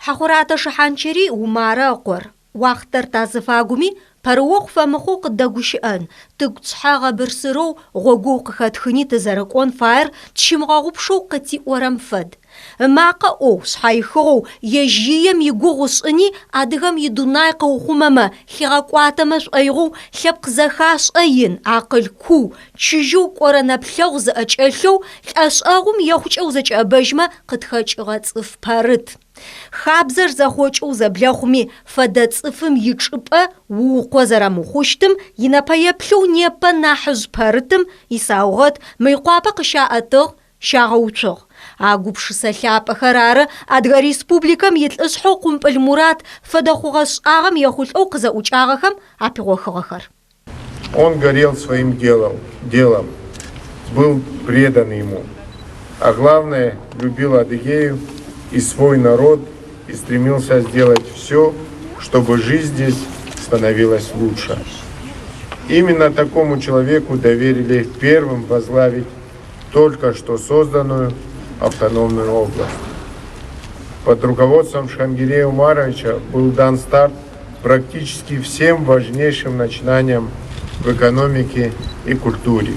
Хьахъуратэ Шыхьанчэрый Умарэ ыкъор. Уахътэр тазыфагуми, пэрыохъу фэмыхъоу къыддэгущыӏэн, тыгу тшъхьэ гъэбырсырэу гъогоу къыхэтхыни тызэрэкӏон фаер тщимыгъэгъупшэу къытиӏорэм фэд. Ымакъэ ӏоу, шъхьаихыгъэу, ежь ием игугъу ышӏыни адыгэм идунай къыухъумэмэ, лъигъэкӏуатэмэ шӏоигъоу лъэпкъ зэхашӏэ ин, акъыл куу, чыжьэу кӏорэ нэплъэгъу зыӏэкӏэлъэу лӏэшӏэгъум ехъукӏэ узэкӏэӏэбэжьмэ къытхэкӏыгъэ цӏыф пэрыт. Хабзэр зэхъокӏэу зэблэхъуми, фэдэ цӏыфым ичӏыпӏэ уукъо зэрэмыхъущтым инэпэеплъэу непэ нахьыжъ пэрытым исаугъэт Мыекъуапэ къыщаӏэтыгъ, щагъэуцугъ. А гупшысэ лъапӏэхэр ары Адыгэ Республикэм и Лӏышъхьэу Къумпӏыл Мурат фэдэ хъугъэ-шӏагъэм ехъулӏэу къызэӏукӏагъэхэм апигъохыгъэхэр. Он горел своим делом, делом, был предан ему. А главное, любил Адыгею и свой народ и стремился сделать все, чтобы жизнь здесь становилась лучше. Именно такому человеку доверили первым возглавить только что созданную автономную область. Под руководством Шхангирея Умаровича был дан старт практически всем важнейшим начинаниям в экономике и культуре.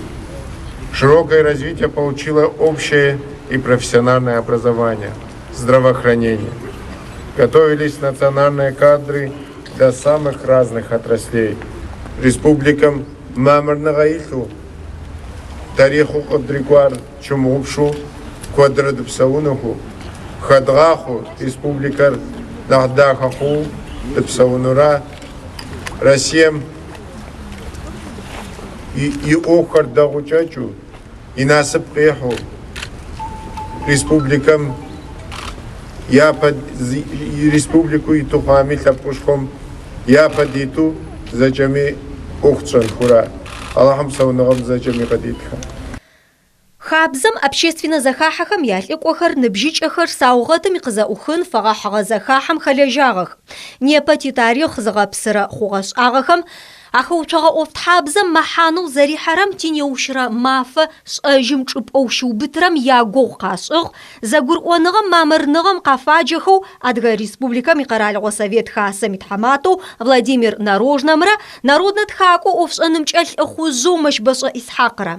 Широкое развитие получило общее и профессиональное образование, здравоохранение. Готовились национальные кадры для самых разных отраслей. Республикэм мамырныгъэ илъу, тарихъыу къыдрикӏуар тщымыгъупшу куэдрэ дыпсэунуху, хэдгъахъуэу республикэр нэхъ дахэ хъуу дыпсэунура, Россием и ӏуэхухэр дэгъуэу кӏэкӏыу, и насып къихьу, республикэм япэ республикэу иту хъуами лъэпкъышхуэм япэ диту зэкӏэми ӏуэху тщӏэнхура. Алыхьым псэуныгъэм зэкӏэми къыдитхэ. Хабзэм общественнэ зэхахьэхэм ялӏыкӏохэр, ныбжьыкӏэхэр саугъэтым икъызэӏухын фэгъэхьыгъэ зэхахьэм хэлэжьагъэх. Непэ титарихъ зыгъэпсырэ хъугъэ-шӏагъэхэм ахэуцогъэ ӏофтхьабзэм мэхьанэу зэрихьэрэм тинеущрэ мафэ шӏэжьым чӏыпӏэу щиубытырэм ягугъу къашӏыгъ, зэгурыӏоныгъэм мамырныгъэм къафаджэхэу Адыгэ Республикэм и Къэралыгъо Совет Хасэм и Тхьаматэу Владимир Нарожнэмрэ народнэ тхакӏоу ӏофшӏэнымкӏэ лӏыхъужъэу Мэщбэшӏэ Исхьакърэ.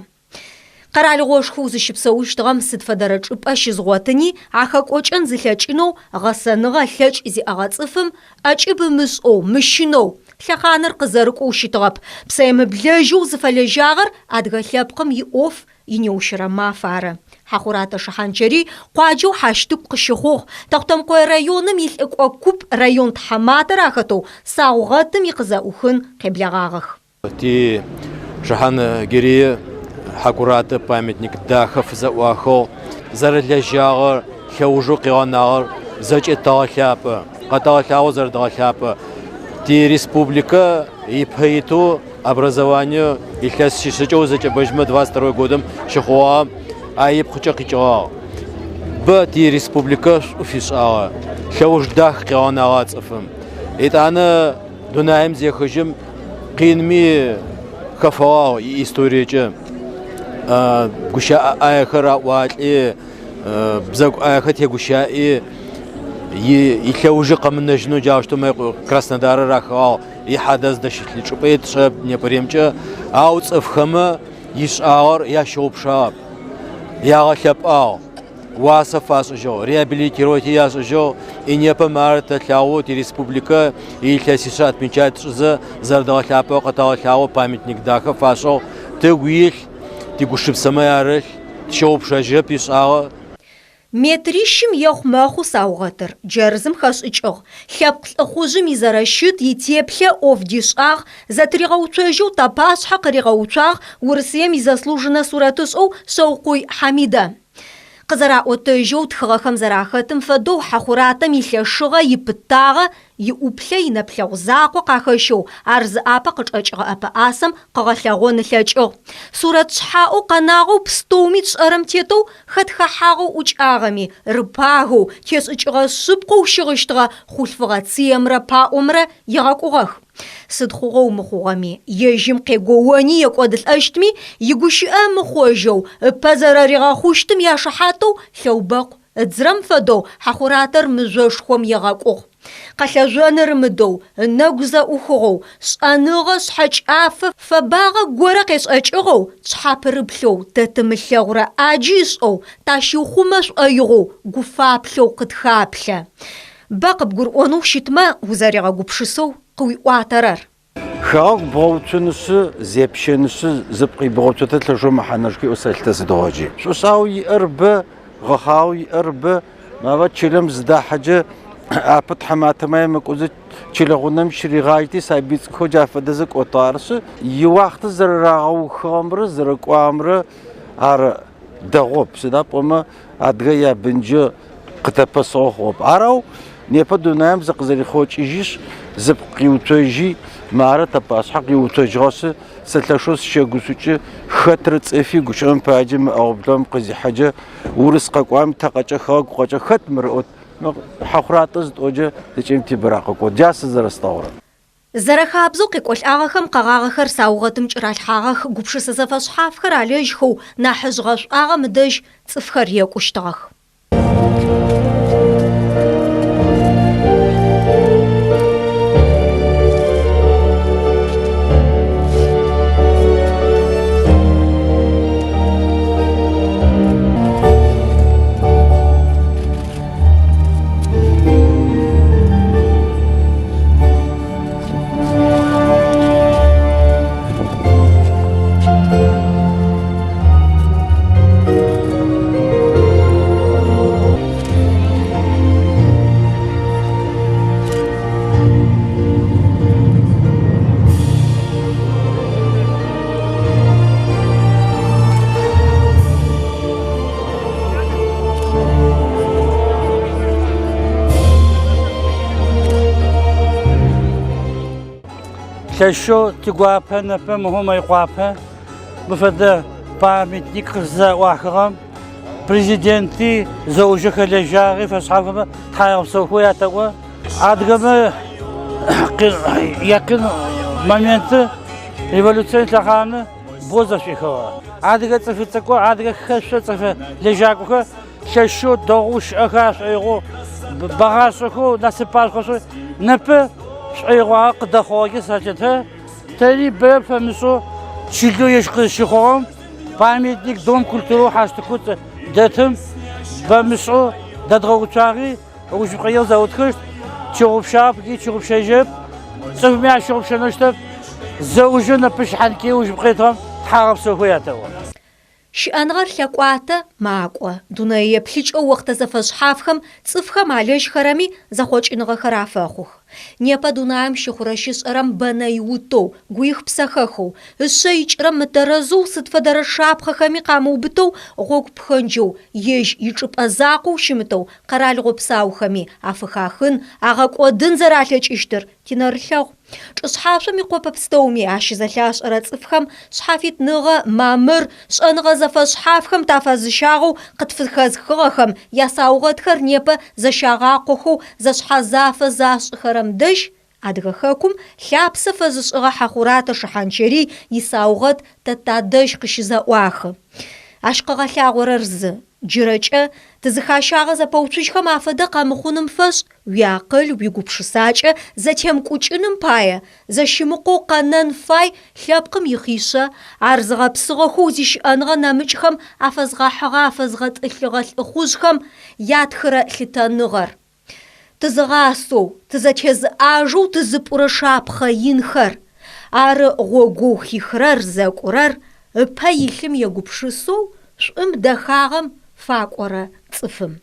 Къэралыгъошхоу зыщыпсэущтыгъэм сыд фэдэрэ чӏыпӏэ щызгъотыни ахэкӏокӏэн зылъэкӏынэу гъэсэныгъэ лъэкӏ зиӏэгъэ цӏыфым ӏэкӏыб ымышӏэу, мыщынэу, лъэхъаныр къызэрыкӏоу щытыгъэп, псэемыблэжьэу зыфэлэжьагъэр адыгэ лъэпкъым иӏоф инеущырэ маф ары. Хьахъуратэ Шыхьанчэрый къуаджэу Хьащтыку къыщыхъугъ. Тэхъутэмыкъое районым илӏыкӏо куп район тхьаматэр ахэтэу саугъэтым икъызэӏухын къеблэгъагъэх. Ти Шыхьан-Гирие Хьакӏуратэ памятник дахэ фызэӏуахыгъ. Зэрэлэжьагъэр, лъэужэу къигъэнагъэр зэкӏэ тэгъэлъапӏэ, къэтэгъэлъагъо зэрэдгъэлъапӏэ. Ти республикэ ипэ итэу образование илъэс шъищыкӏэ узэкӏэбэжьмэ 22 годым щыхъугъагъэм а ипкъыкӏэ къикӏыгъагъ. Бэ ти республикэ шӏу фишӏагъэ, лъэуж дах къигъэнагъэ цӏыфым. Етӏанэ Дунаим зехыжьым къинми хэфэгъагъ иисториекӏэ. Гущыӏэ ӏаехэр аӏуалӏи, бзэгу ӏаехэр тегущаӏи, илъэужи къэмынэжьынэу джаущтэу Краснодарыр рахыгъагъ, ихьадэ зыдэщылъ чӏыпӏэ тшӏэрэп непэремкӏэ, ау цӏыфхэмэ ишӏагъэр ящыгъупшагъэп, ягъэлъэпӏагъ. Уасэ фашӏыжьыгъ, реабилитировать яшӏыжьыгъ. И непэ мары тэлъэгъу тиреспубликэ иилъэсишъэ отмечать тшӏызэ зэрэдгъэлъапӏэу къэтэгъэлъагъо памятник дахэ фашӏыгъ. Тыгу илъ, тигушыпсэмэ арылъ, тщыгъупшэжьырэп ишӏагъэ. Метрищым ехъу мэхъу саугъэтыр, джэрзым хэшӏыкӏыгъ. Лъэпкъ лӏыхъужъым изэрэщыт, итеплъэ ӏоф дишӏагъ, зэтыригъэуцожьэу тапашъхьэ къыригъэуцуагъ Урысыем изаслуженнэ сурэтышӏэу Шъэукъуй Хьамидэ. Къызэраӏотэжьэу тхыгъэхэм зэрахэтым фэдэу Хьахъуратэм илъэшыгъэ, ипытагъэ, иӏуплъэ, инэплъэгъу закъо къахэщэу ар зыӏапэ къычӏэкӏыгъэ ӏэпэӏасэм къыгъэлъэгъон ылъэкӏыгъ. Сурэт шъхьаӏэу къэнагъэу пстэуми тшӏэрэм тетэу хэт хэхьагъэу ӏукӏагъэми, рыпагэу, тешӏыкӏыгъэ шъыпкъэу щыгъыщтыгъэ хъулъфыгъэ цыемрэ паӏомрэ егъэкӏугъэх. Сыд хъугъэу мыхъугъэми, ежьым къегоони екӏодылӏэщтми, игущыӏэ ымыхъожьэу, ыпэ зэрэригъэхъущтым яшыхьатэу лъэубэкъу ыдзырэм фэдэу Хьахъуратэр мыжъошхом егъэкӏугъ. Къэлъэжъоныр ымыдэу, ынэгу зэӏухыгъэу, шӏэныгъэ шъхьэкӏафэ фэбагъэ горэ къешӏэкӏыгъэу, тшъхьапырыплъэу, тэ тымылъэгъурэ ӏаджи ышӏэу, тащиухъумэ шӏоигъоу, гуфаплъэу къытхаплъэ. Бэ къыбгурыӏонэу щытмэ узэригъэгупшысэу къыуиӏуатэрэр. Хэгъэгу бгъэуцунышъы, зепщэнышъы, зыпкъ ибгъэуцотэ лъэшэу мэхьанэшхо иӏэу сэлъытэ сыдигъокӏи. Шӏушӏагъэу иӏэр бэ, гъэхъагъэу иӏэр бэ. Мары чылэм зыдахьэкӏэ апэ тхьаматэмэ ямыкӏозэ чылэ гъунэм щыригъажьэти сабый цӏыкӏухэу джа фэдэзэ кӏотыгъ. Арышъы, иуахътэ зэрэрагъэухыгъэмрэ зэрэкӏуагъэмрэ ар дэгъоп. Сыда пӏомэ адыгэ ябынджэ къытэпэсыгъэ хъугъэп. Арэу непэ дунаим зыкъызэрихъокӏыжьышъ, зыпкъ къиуцожьи, мары тапашъхьэ къиуцожьыгъэшъы, сэ лъэшэу сыщэгушӏукӏы, хэтрэ цӏыфи гущыӏэм паеджэ мы ӏэгъо-блэгъум къызихьэджэ, урыс къэкӏуам, тэ къэкӏэ, хэгъэгу къэкӏэ, хэт мыр ыӏот, Хьахъуратэ зытӏоджэ, зэкӏэми тибыракъ къэкӏо. Джа сызэрэслъэгъурэр. Зэрэхабзэу къекӏолӏагъэхэм къэгъагъэхэр саугъэтым кӏыралъхьагъэх, гупшысэ зэфэшъхьафхэр алэжьхэу нахьыжъ гъэшӏуагъэм ыдэжь цӏыфхэр екӏущтыгъэх. Лъэшэу тигуапэ непэ мыхэу Мыекъуапэ мы фэдэ памятник къызэӏуахыгъэм президенти зэужэ хэлэжьагъи фэшъхьафмэ тхьаегъэпсэухэу ятэӏо. Адыгэмэ якъин моменты революцием илъэхъаны бо зэшӏуихыгъэ. Адыгэ цӏыфы цӏыкӏу, адыгэ хэшъо цӏыф лэжьакӏохэр лъэшэу дэгъоу щыӏэхэ ашӏоигъоу, бэгъашӏэхэу, насыпашӏохэу непэ шӏоигъуагъэ къыдэхъугъэкӏэ сэлъытэ. Тэри бэрэ фэмышӏэу чылэу ежь къызщыхъугъэм памятник Дом культурэу Хьащтыку дэтым бэмышӏэу дэдгъэуцуагъи ыужыпкъэеу зэӏутхыщт. Тщыгъупшагъэп ыкӏи тщыгъупшэжьырэп. Цӏыфми ащыгъупшэнэу щытэп. Зэужэу непэ щыхьанкӏи ыужыпкъэ итыгъэм тхьагъэпсэухэу ятэӏо. Щыӏэныгъэр лъэкӏуатэ, макӏо. Дунэе еплъыкӏэу охътэ зэфэшъхьафхэм цӏыфхэм алэжьхэрэми зэхъокӏыныгъэхэр афэхъух. Непэ дунаим щыхъурэ-щышӏэрэм бэнэиутэу, гуих-псэхэхэу, ышъэ икӏырэм мытэрэзэу сыд фэдэрэ шапхъэхэми къамыубытэу гъогу пхэнджэу, ежь ичӏыпӏэ закъоу щымытэу къэралыгъо псаухэми афыхахын, агъэкӏодын зэралъэкӏыщтыр тинэрылъэгъу. Чӏышъхьашъом икъопэ пстэуми ащызэлъашӏэрэ цӏыфхэм шъхьафитныгъэ, мамыр, шӏэныгъэ зэфэшъхьафхэм тафэзыщагъэу къытфыхэзыхыгъэхэм ясаугъэтхэр непэ зэщагъакъохэу зэшъхьэзафэ зашӏыхэрэм дэжь Адыгэ хэкум лъапсэ фэзышӏыгъэ Хьахъуратэ Шыхьанчэрый исаугъэт тэ тадэжь къыщызэӏуахы. Ащ къыгъэлъагъорэр зы, джырэкӏэ тызыхащагъэ зэпэуцужьхэм афэдэ къэмыхъуным фэшӏ уиакъыл, уигупшысакӏэ зэтемкӏукӏыным пае зэщымыкъоу къэнэн фай лъэпкъым ихъишъэ, ар зыгъэпсыгъэхэу зищыӏэныгъэ нэмыкӏхэм афэзгъэхьыгъэ-афэзгъэтӏылъыгъэ лӏыхъужъхэм ятхырэ лъытэныгъэр. Тызыгъасэу, тызэтезыӏажэу тызыпӏурэ шапхъэ инхэр, ары гъогоу хихырэр зэкӏурэр ыпэ илъым егупшысэу шӏум, дэхагъэм факӏорэ цӏыфым.